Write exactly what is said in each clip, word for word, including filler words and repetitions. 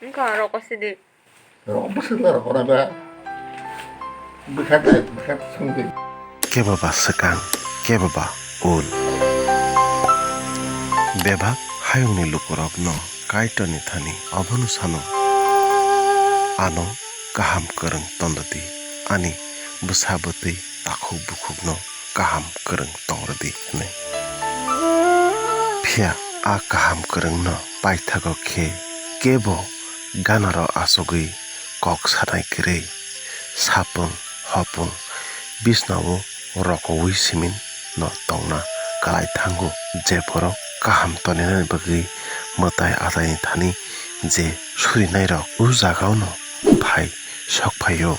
Wngkha rokosidi. Rok bwswk le rokora ba. Bwkha dai, bwkha songdi. Kebo ba swkang, kebo ba ul. Bebak hayungni lukurokno Kaitorni thani obono sano, "Ano kaham kwrwng tondodi, ani bwsa bwtwi takhuk bukhukno kaham kwrwng tongrwdi," hwnwi. Phiya a kaham kwrwngno paithago khe kebo ganaro achugwi kok sanai kwrwi, sapung hopung bisnao rokoui simin no tongna kalai thango, je borok kaham toninani bagwi mwtai ataini thani je surinairok o jagao no phai sok phaio.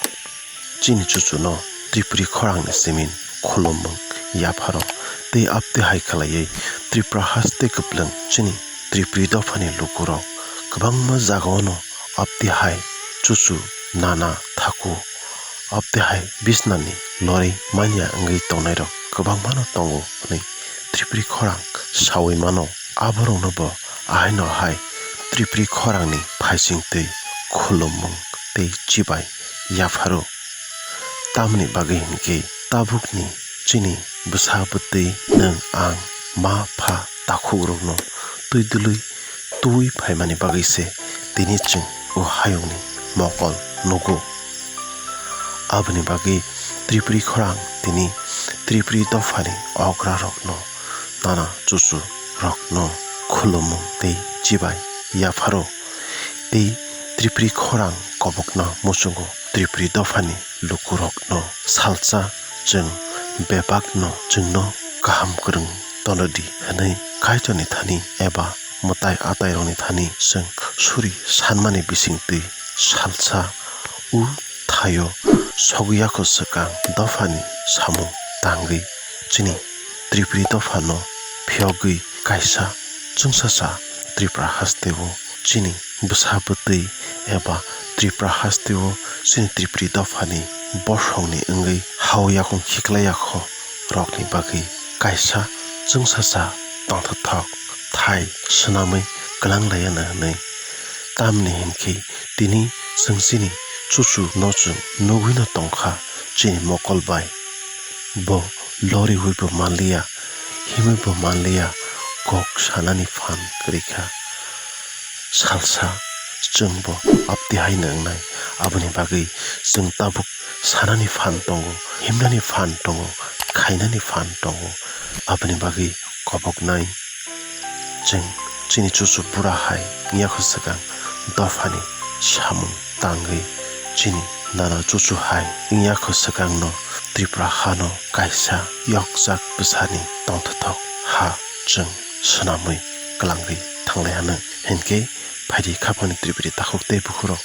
Chini chuchuno Tripuri khorangni simin khulumung yapharo tei apte hai khlaiwi Tripura haste kwplwng chini Tripuri dophani lukurok kwbangma jagao no apte hai chuchu nana thaku apte hai bisnani lorwi manya wngwi tongnairok kwbangma no tongo hwnwi Tripuri khorang saui mano. Aborokno bo ahaino hai Tripuri khorangni phaisingtwi khulumung tei chibai yapharo. Tamoni bagwi hinkhe tabukni chini bwsa bwtwi nwng ang ma pha takhukrokno twi dului twi phaimani bagwi se tini chwng o hayungni mokol nugo. Aboni bagwi Tripuri khorang tini Tripuri dophani okrarokno, nana chuchu rokno khulumung tei chibai yapharo tei Tripuri khorang kobokna muchungo Tripuri dophani lukurokno salsa chwng bebakno chwngno kaham kwrwng tonodi hwnwi Kaitorni thani eba mwtai atairokni thani chwng suri sanmani bisingtwi salsa o thaio sogwi yakho swkang dophani samung tangwi chini Tripuri dophano phiyogwi kaisa chwngsacha Tripura hasteo chini bwsa bwtwi eba Tripura hasteo chini Tripuri dophani bosongni wngwi hao yakung khiklai yakho rokni bagwi kaisa chwngsacha tongthokthok thai swnamwi kwlang laiya hwnwi. Tamni hinkhe tini chwng chini chuchu no chwng nugwino tongkha chini mokol bai. Bo loriwi bo manliya, himwi bo manliya, kok sanani phan kwrwi kha. Salsa chwng bo apti hai nwngnai, aboni bagwi chwng tabuk sanani phan tongo, himnani phan tongo, khainani phan tongo, aboni bagwi koboknai. Chwng chini chuchu bura hai wngya kho swkang dophani samung tangwi chini nana chuchu hai wngya kho swkangno Tripura hano kaisa yokjak bwsani tongthothok ha chwng swnamwi kwlangwi thanglai hano. Hinkhe phaidi khapangni Tripuri takhuk tei bukhurok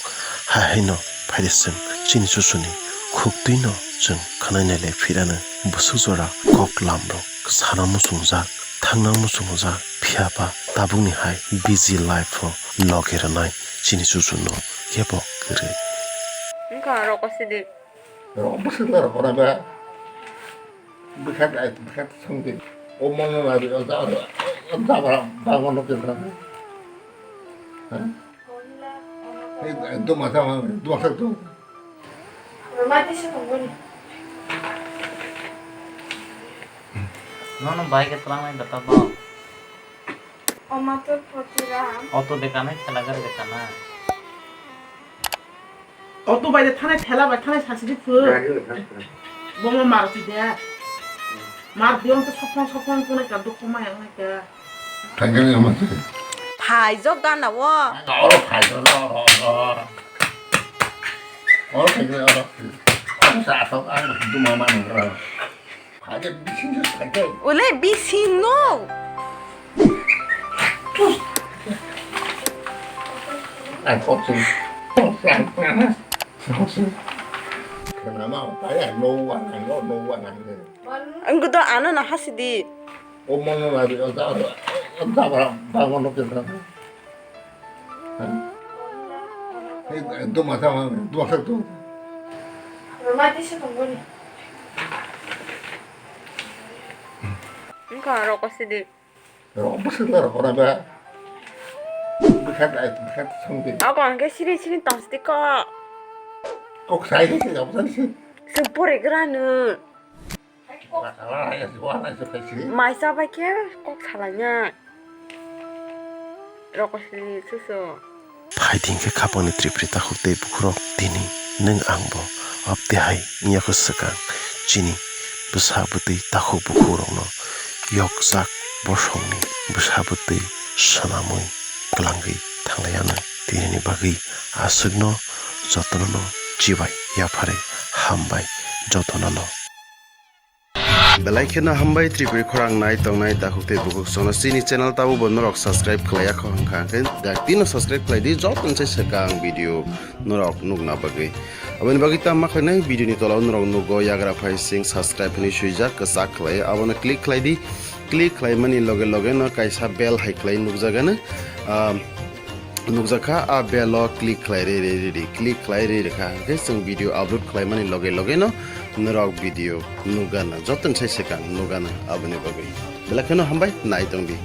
hai haino phaidi chwng chini chuchuni khuktwino chwng khwnainai le phirano bwswk jora kok lamrok sana muchungjak, thangna muchungjak, phiya ba tabukni hai busy life-o logi rwnai chini chuchuno kebo kwrwi. Wngkha rokosidi. Rok bwswk le rokora ba. Bwkha dai, bwkha songdi. O mono na ri, o ja, o ja ba, ba mono ke na. Ha? Ei, duma sa ma, duma sa tu. Nono bai ke tlangnai bata bo. Oma to photiram. Auto dekana, thela gari dekana. Auto bai de thanai, thela bai thanai sasidi phu. Gari le thang thang. Bomo mar ti de. Mar diong to sopong sopong kone ka dukho ma yang ka. Thangani ama se. Phai jok gana wo. Oro phai jok, oro, oro, oro. Oro phai jok, oro. Oro sa asok ang duma ma nang ro. Phai jok bising jok phai jok. Ule bising no. Ang kok sing. Kok sing. Kok sing. Kenapa? Kaya no one, no, no one. Ang gudo ano na hasidi. O mono na ri, o da, o da ba, ba mono ke na. Ha? Ei, duma sa ma, duma sa tu. Roma ti se tongoni. Wngkha rokosidi. Rok bwswk le rokora ba. Khat ai khat songdi. Abo hwnkhe siri siri tongsi kok. Kok sai se jabsan se. Sung porigra nw. Maisa bai khe kok salainai. Rokosni susu. Phai di hwnkhe khapangni tripri takhuk tei bukhurok tini nwng angbo abtwi hai wngya kho swkang chini bwsa bwtwi takhuk bukhukrokno yokjak bosongni bwsa bwtwi swnamwi kwlangwi thanglaianw. Tinini bagwi aswkno jotonono chibai yapharwi hambai jotonono. Belai kheno hambai Tripuri khorang nai tongnai takhuk tei bukhuk sono chini channel tabo bo norok subscribe khlaiya kho hwnkha hwnkhe dak tino subscribe khlai di joto se swkang video norok nukna bagwi. Aboni bagwi tamo khlainai video ni tola o norok nugo yagra phai sing subscribe hinwi swijak kwchak khlai abono click khlai di. Click khlaimani loge loge no kaisa bell hai khlai nukjagano. Ah, nukjakha a bell o click khlai re re re re click khlai re re kha hwnkhe chwng video upload khlaimani loge loge no norok video nugana joto sai swkang nugana aboni bagwi belai kheno hambai nai tongdi.